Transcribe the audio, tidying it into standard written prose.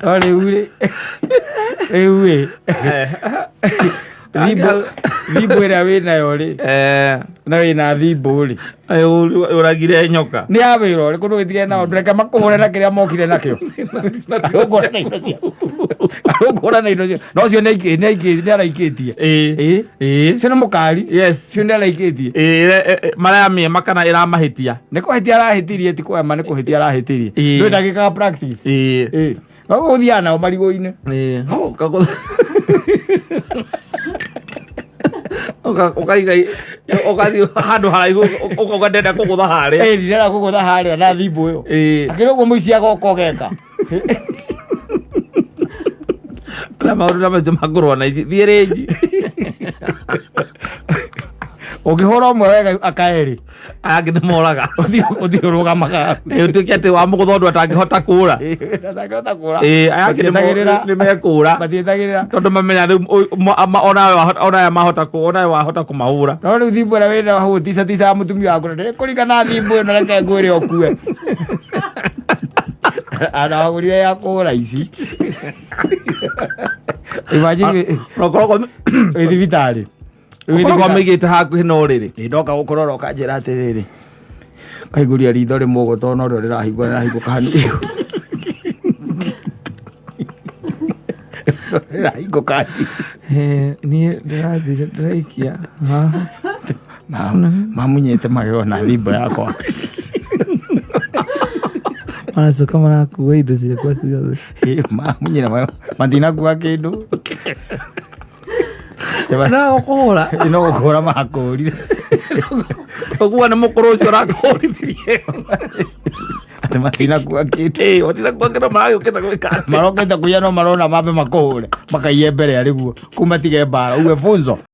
No rĩu rĩ, rĩu ĩ, thimbũ thimbũ ĩrĩa wĩ nayo rĩ, na wĩna thimbũ rĩ, Ũragire nyoka. Nĩ ya wĩra ũrĩkũ? Ndũgĩtige nao, ndũreke makũhũre na kĩrĩa mokire nakĩo. Arũngũra na indo ciaku, arũngũra na indo ciaku, no cio nĩ araikĩtie. Ĩĩ. Ĩĩ. Cio nĩ mũkari. Yes. Cio nĩ araikĩtie. Ĩĩ, maramĩema kana ĩramahĩtia? Nĩ kũhĩtia arahĩtirie, ti kwema, nĩ kũhĩtia arahĩtirie. Ĩĩ. Ndũĩ ndagĩka ya practice. Ĩĩ. Ĩĩ, no gũthiaga nao marigũ-inĩ. Ĩĩ. Ũkaiga, ũgathiĩ handũ haraihu, ũkauga ndenda kũgũtha harĩa. Ĩĩ, ndirenda kũgũtha harĩa na thimbũ ĩyo. Ĩĩ. Akĩrĩ ũguo mũici agoka ũgeka. Na maũndũ na macio makũrũa na ici thiĩ rĩnji. Ũngĩhũra ũmwe wega akaerĩ. Aya angĩ nĩ moraga. Ũthiĩ ũrũgamaga. Ĩ, ũtuĩke atĩ wamũgũtha ũndũ atangĩhota kũra. Atangĩhota kũra. Ĩ, aya angĩ Matietagĩrĩra. nĩ mekũra. Matietagĩrĩra. Tondũ mamenya rĩu onawe wahota, onawe mahota onawe wahota kũmahũra. No rĩu thimbũ ĩrĩa wĩna hau ticaticaga mũtumia waku, ndĩkũringana na thimbũ ĩno, reke ngwĩre ũkue. Anawagũrire ya kũhũra ici. Imagine Na ũkoragwo wĩ thibitarĩ. Wĩ ũkoragwo thibitarĩ. mĩigĩte hakuhĩ na ũrĩrĩ. Ĩ, ndoka gũkũrora ũkanjĩra atĩrĩrĩ, kaiguria ritho rĩmwe ũguo, tondũ norĩo rĩrahingwo, rĩrahingũka hanini, rĩrahingũka hanini. Niĩ ndĩrathire ndĩraikia. Mamunyĩte magego na thimbo yakwa. Maracoka marakua indo ciakwa ciothe. Ĩ, mamunyĩra magego, matinakua kĩndũ. No gũkũhũra. No gũkũhũra makũrire. Ũguo nĩ mũkũrũ ũcio ũrakũhũrithirie. Atĩ matinakua kĩndũ. Ĩ, matinakua kĩndũ, maragĩũkĩte gwĩka atĩa? Marokĩte kũiya, no marona mambe makũhũre makaiye mbere arĩguo kuu matige mbara uwe funzo.